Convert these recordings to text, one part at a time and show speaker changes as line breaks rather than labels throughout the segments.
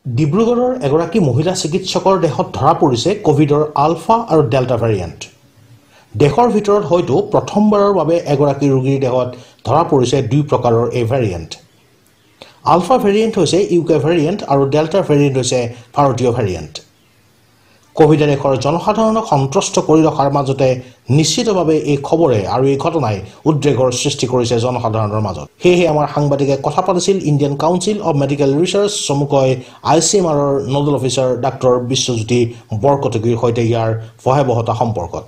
ডিব্ৰুগড়ৰ এগৰাকী মহিলা চিকিৎসকৰ দেহত ধৰা পৰিছে কোভিডৰ আলফা আৰু ডেল্টা ভেৰিয়েণ্ট। দেশৰ ভিতৰত হয়তো প্ৰথমবাৰৰ বাবে এগৰাকী ৰোগীৰ দেহত ধৰা পৰিছে দুই প্ৰকাৰৰ এই ভেৰিয়েণ্ট। আলফা ভেৰিয়েণ্ট হৈছে ইউকে ভেৰিয়েণ্ট আৰু ডেল্টা ভেৰিয়েণ্ট হৈছে ভাৰতীয় ভেৰিয়েণ্ট। কোভিডে দেশৰ জনসাধাৰণক সন্ত্ৰস্ত কৰি ৰখাৰ মাজতে নিশ্চিতভাৱে এই খবৰে আৰু এই ঘটনাই উদ্বেগৰ সৃষ্টি কৰিছে জনসাধাৰণৰ মাজত। সেয়েহে আমাৰ সাংবাদিকে কথা পাতিছিল Indian Council of Medical Research চমুকৈ ICMRৰ নডেল অফিচাৰ ডাক্তৰ বিশ্বজ্যোতি বৰকটকীৰ সৈতে ইয়াৰ ভয়াৱহতা সম্পৰ্কত।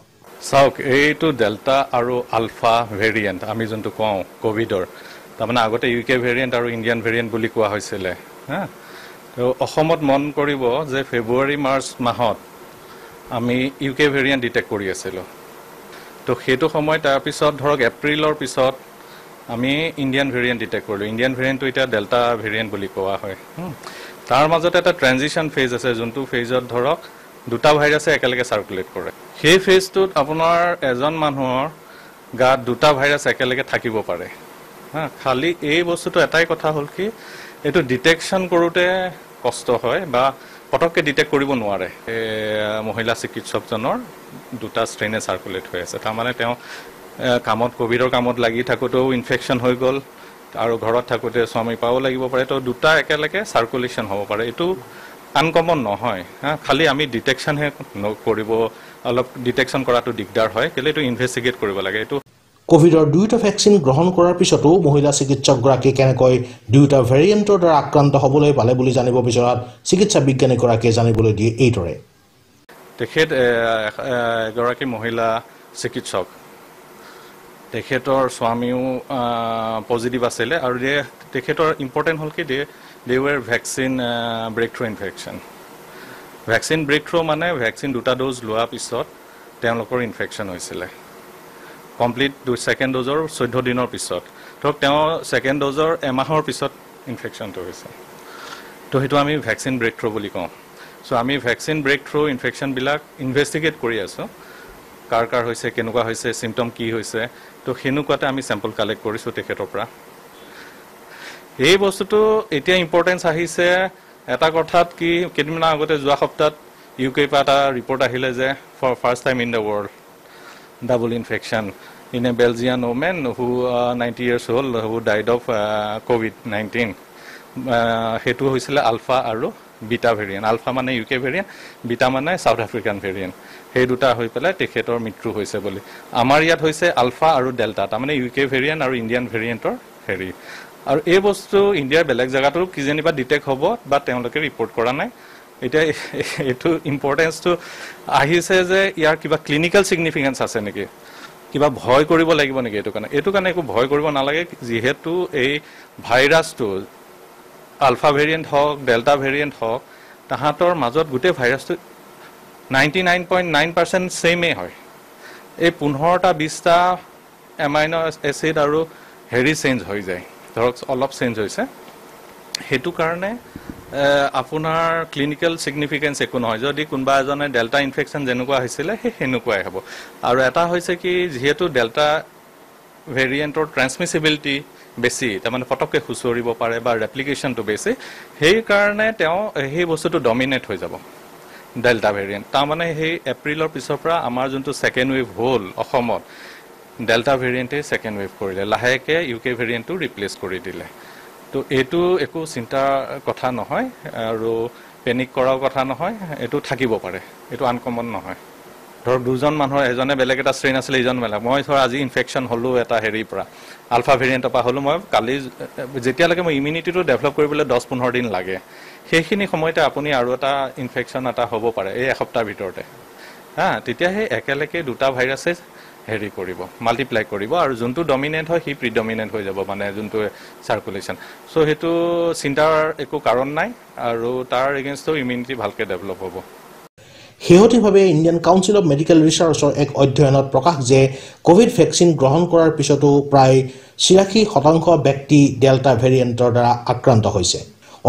চাওক, এইটো ডেল্টা আৰু আলফা ভেৰিয়েণ্ট আমি যোনটো কওঁ কোভিডৰ, তাৰমানে আগতে ইউকে ভেৰিয়েণ্ট আৰু ইণ্ডিয়ান ভেৰিয়েণ্ট বুলি কোৱা হৈছিলে। হা, তো অসমত মন কৰিব যে ফেব্ৰুৱাৰী মাৰ্চ মাহত আমি ইউকে ভেৰিয়েণ্ট ডিটেক্ট কৰি আছিলোঁ। তো সেইটো সময় তাৰপিছত ধৰক এপ্ৰিলৰ পিছত আমি ইণ্ডিয়ান ভেৰিয়েণ্ট ডিটেক্ট কৰিলোঁ। ইণ্ডিয়ান ভেৰিয়েণ্টটো এতিয়া ডেল্টা ভেৰিয়েণ্ট বুলি কোৱা হয়। তাৰ মাজতে এটা ট্ৰেনজিশ্যন ফেজ আছে, যোনটো ফেজত ধৰক দুটা ভাইৰাছে একেলগে চাৰ্কুলেট কৰে। সেই ফেজটোত আপোনাৰ এজন মানুহৰ গাত দুটা ভাইৰাছ একেলগে থাকিব পাৰে। হা, খালি এই বস্তুটো এটাই কথা হ'ল কি, এইটো ডিটেকশ্যন কৰোঁতে কষ্ট হয় বা পটককৈ ডিটেক্ট কৰিব নোৱাৰে। মহিলা চিকিৎসকজনৰ দুটা ষ্ট্ৰেইনে চাৰ্কুলেট হৈ আছে, তাৰমানে তেওঁ কামত কোভিডৰ কামত লাগি থাকোঁতেও ইনফেকশ্যন হৈ গ'ল আৰু ঘৰত থাকোঁতে স্বামীৰ পৰাও লাগিব পাৰে। তো দুটা একেলগে চাৰ্কুলেশ্যন হ'ব পাৰে, এইটো আনকমন নহয়। হা, খালি আমি ডিটেকশ্যনহে কৰিব, অলপ ডিটেকশ্যন কৰাটো দিগদাৰ হয়, কেলৈ এইটো ইনভেষ্টিগেট কৰিব লাগে। এইটো
কোভিডৰ দুয়োটা ভেকচিন গ্ৰহণ কৰাৰ পিছতো মহিলা চিকিৎসকগৰাকী কেনেকৈ দুয়োটা ভেৰিয়েণ্টৰ দ্বাৰা আক্ৰান্ত হ'বলৈ পালে বুলি জানিব বিচৰাত চিকিৎসা বিজ্ঞানীগৰাকীয়ে জানিবলৈ দিয়ে এইদৰে।
তেখেত এগৰাকী মহিলা চিকিৎসক, তেখেতৰ স্বামীও পজিটিভ আছিলে আৰু তেখেতৰ ইম্পৰ্টেণ্ট হ'ল কি, they were vaccine break through infection. Vaccine break through মানে ভেকচিন দুটা ড'জ লোৱাৰ পিছত তেওঁলোকৰ ইনফেকশ্যন হৈছিলে, কমপ্লিট ছেকেণ্ড ড'জৰ 14 দিনৰ পিছত। ধৰক তেওঁ ছেকেণ্ড ড'জৰ এমাহৰ পিছত ইনফেকশ্যনটো হৈছে। তো সেইটো আমি ভেকচিন ব্ৰেক থ্ৰু বুলি কওঁ। চ' আমি ভেকচিন ব্ৰেক থ্ৰু ইনফেকশ্যনবিলাক ইনভেষ্টিগেট কৰি আছোঁ, কাৰ কাৰ হৈছে, কেনেকুৱা হৈছে, চিমটম কি হৈছে। তো সেনেকুৱাতে আমি চেম্পল কালেক্ট কৰিছোঁ তেখেতৰ পৰা। এই বস্তুটো এতিয়া ইম্পৰ্টেঞ্চ আহিছে এটা কথাত কি, কেইদিনমানৰ আগতে যোৱা সপ্তাহত ইউ কেৰ পৰা এটা ৰিপৰ্ট আহিলে যে for first time in the world double infection in a Belgian woman who 90 years old who died of COVID-19. সেইটো হৈছিলে আলফা আৰু বিটা ভেৰিয়েণ্ট। আলফা মানে ইউকে ভেৰিয়েণ্ট, বিটা মানে চাউথ আফ্ৰিকান ভেৰিয়েণ্ট। সেই দুটা হৈ পেলাই তেখেতৰ মৃত্যু হৈছে বুলি। আমাৰ ইয়াত হৈছে আলফা আৰু ডেল্টা, তাৰমানে ইউকে ভেৰিয়েণ্ট আৰু ইণ্ডিয়ান ভেৰিয়েণ্টৰ হেৰি। আৰু এই বস্তু ইণ্ডিয়াৰ বেলেগ জেগাতো কিজানিবা ডিটেক্ট হ'ব বা তেওঁলোকে ৰিপৰ্ট কৰা নাই। এতিয়া এইটো ইম্পৰ্টেঞ্চটো আহিছে যে ইয়াৰ কিবা ক্লিনিকেল ছিগনিফিকেঞ্চ আছে নেকি, কিবা ভয় কৰিব লাগিব নেকি। এইটো কাৰণে একো ভয় কৰিব নালাগে, যিহেতু এই ভাইৰাছটো আলফা ভেৰিয়েণ্ট হওক, ডেল্টা ভেৰিয়েণ্ট হওক, তাহাঁতৰ মাজত গোটেই ভাইৰাছটো 99.9% ছেইমেই হয়। এই 15টা 20টা এমাইন' এচিড আৰু হেৰি চেঞ্জ হৈ যায়, ধৰক অলপ চেঞ্জ হৈছে। সেইটো কাৰণে আপোনাৰ ক্লিনিকেল ছিগনিফিকেঞ্চ একো নহয়। যদি কোনোবা এজনে ডেল্টা ইনফেকশ্যন যেনেকুৱা হৈছিলে সেই সেনেকুৱাই হ'ব। আৰু এটা হৈছে কি, যিহেতু ডেল্টা ভেৰিয়েণ্টৰ ট্ৰেন্সমিচিবিলিটি বেছি, তাৰমানে পটককৈ খুচৰিব পাৰে বা ৰেপ্লিকেশ্যনটো বেছি, সেইকাৰণে তেওঁ সেই বস্তুটো ডমিনেট হৈ যাব ডেল্টা ভেৰিয়েণ্ট। তাৰমানে সেই এপ্ৰিলৰ পিছৰ পৰা আমাৰ যোনটো ছেকেণ্ড ৱেভ হ'ল অসমত, ডেল্টা ভেৰিয়েণ্টেই ছেকেণ্ড ৱেভ কৰিলে, লাহেকৈ ইউ কে ভেৰিয়েণ্টটো ৰিপ্লেচ কৰি দিলে। তো এইটো একো চিন্তাৰ কথা নহয় আৰু পেনিক কৰাও কথা নহয়, এইটো থাকিব পাৰে, এইটো আনকমন নহয়। ধৰক দুজন মানুহৰ এজনে বেলেগ এটা ষ্ট্ৰেইন আছিলে, ইজন বেলেগ। মই ধৰ আজি ইনফেকশ্যন হ'লোঁ এটা হেৰিৰ পৰা, আলফা ভেৰিয়েণ্টৰ পৰা হ'লোঁ, মই কালি যেতিয়ালৈকে মই ইমিউনিটিটো ডেভেলপ কৰিবলৈ 10-15 দিন লাগে, সেইখিনি সময়তে আপুনি আৰু এটা ইনফেকশ্যন এটা হ'ব পাৰে এই এসপ্তাহৰ ভিতৰতে। হা, তেতিয়া সেই একেলগে দুটা ভাইৰাছে হেৰি কৰিব, মাল্টিপ্লাই কৰিব আৰু যোনটো ডমিনেণ্ট হয় সি প্ৰিডমিনেণ্ট হৈ যাব, মানে যোনটো চাৰ্কুলেশ্যন। চ' সেইটো চিন্তাৰ একো কাৰণ নাই আৰু তাৰ এগেইনষ্টো ইমিউনিটি ভালকৈ ডেভেলপ হ'ব।
শেহতীয়াভাৱে ইণ্ডিয়ান কাউন্সিল অৱ মেডিকেল ৰিচাৰ্চৰ এক অধ্যয়নত প্ৰকাশ যে কোভিড ভেকচিন গ্ৰহণ কৰাৰ পিছতো প্ৰায় 86% ব্যক্তি ডেল্টা ভেৰিয়েণ্টৰ দ্বাৰা আক্ৰান্ত হৈছে।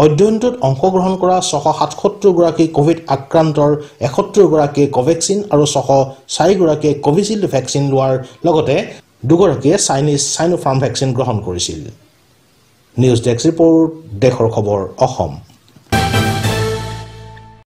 অধ্যয়নটোত অংশগ্ৰহণ কৰা 677 গৰাকী কোভিড আক্ৰান্তৰ 71 গৰাকীয়ে কোভেক্সিন আৰু 604 গৰাকীয়ে কোভিচিল্ড ভেকচিন লোৱাৰ লগতে দুগৰাকীয়ে চাইনিজ চাইনোফাৰ্ম ভেকচিন গ্ৰহণ কৰিছিল। নিউজ ডেস্ক ৰিপৰ্ট, দেশৰ খবৰ, অসম।